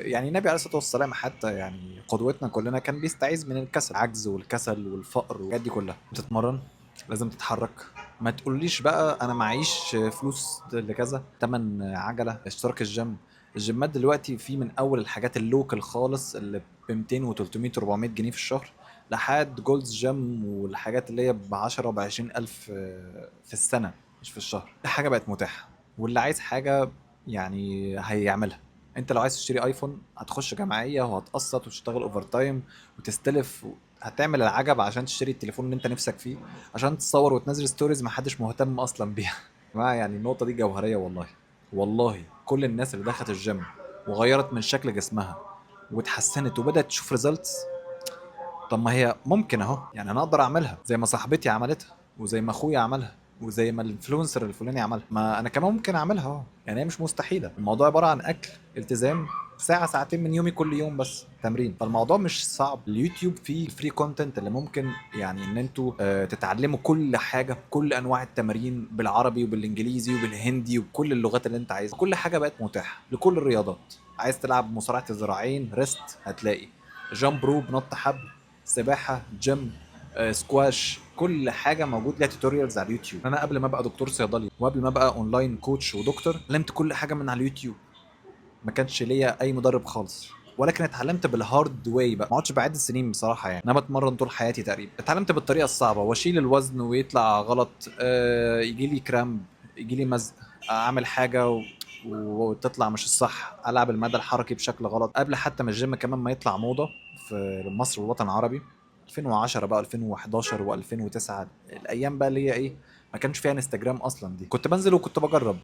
يعني النبي عليه الصلاة والسلام حتى يعني قدوتنا كلنا كان بيستعيذ من الكسل، العجز والكسل والفقر والحاجات دي كلها. تتمرن، لازم تتحرك. ما تقوليش بقى انا معيش فلوس لكذا، تمن عجله، اشتراك الجيم. الجيمات دلوقتي في من اول الحاجات ال local خالص اللي ب 200 و300 و400 جنيه في الشهر، لحد Gold's Gym والحاجات اللي هي ب 10 وب 20 الف في السنة مش في الشهر. دي حاجة بقت متاحه، واللي عايز حاجة يعني هيعملها. انت لو عايز تشتري iPhone هتخش جمعية وهتقسط وتشتغل overtime وتستلف، هتعمل العجب عشان تشتري التليفون اللي انت نفسك فيه، عشان تصور وتنزل stories محدش مهتم اصلا بيها. ما يعني النقطة دي جوهرية والله. والله كل الناس اللي دخلت الجيم وغيرت من شكل جسمها واتحسنت وبدات تشوف results، طب ما هي ممكن اهو، يعني انا اقدر اعملها زي ما صاحبتي عملتها وزي ما اخويا عملها وزي ما ال influencer الفلاني عملها، ما انا كمان ممكن اعملها اهو. يعني هي مش مستحيله. الموضوع عبارة عن اكل، التزام، ساعة ساعتين من يومي كل يوم بس تمرين، فالموضوع مش صعب. اليوتيوب فيه free content اللي ممكن يعني ان انتوا تتعلموا كل حاجة، كل انواع التمارين بالعربي وبالانجليزي وبالهندي وبكل اللغات اللي انت عايزها. كل حاجة بقت متاحة لكل الرياضات. عايز تلعب مصارعه الذراعين wrist هتلاقي، jump rope نط حبل، سباحه، جيم، سكواش، كل حاجة موجود ليها tutorials على اليوتيوب. انا قبل ما ابقى دكتور صيدلي وقبل ما ابقى online coach ودكتور، اتعلمت كل حاجة من على اليوتيوب، ما كانش ليا اي مدرب خالص، ولكن اتعلمت بال hard way بقى. ما اقعدش بعد السنين بصراحه، يعني انا بتمرن طول حياتي تقريبا، اتعلمت بالطريقة الصعبة واشيل الوزن ويطلع غلط، يجي لي cramp، يجي لي مزق، اعمل حاجة وتطلع مش الصح، العب المدى الحركي بشكل غلط. قبل حتى ما الجيم كمان ما يطلع موضة في مصر والوطن العربي 2010 بقى 2011 و2009، الايام بقى اللي هي ايه، ما كانش فيها انستجرام اصلا دي، كنت بنزل وكنت بجرب.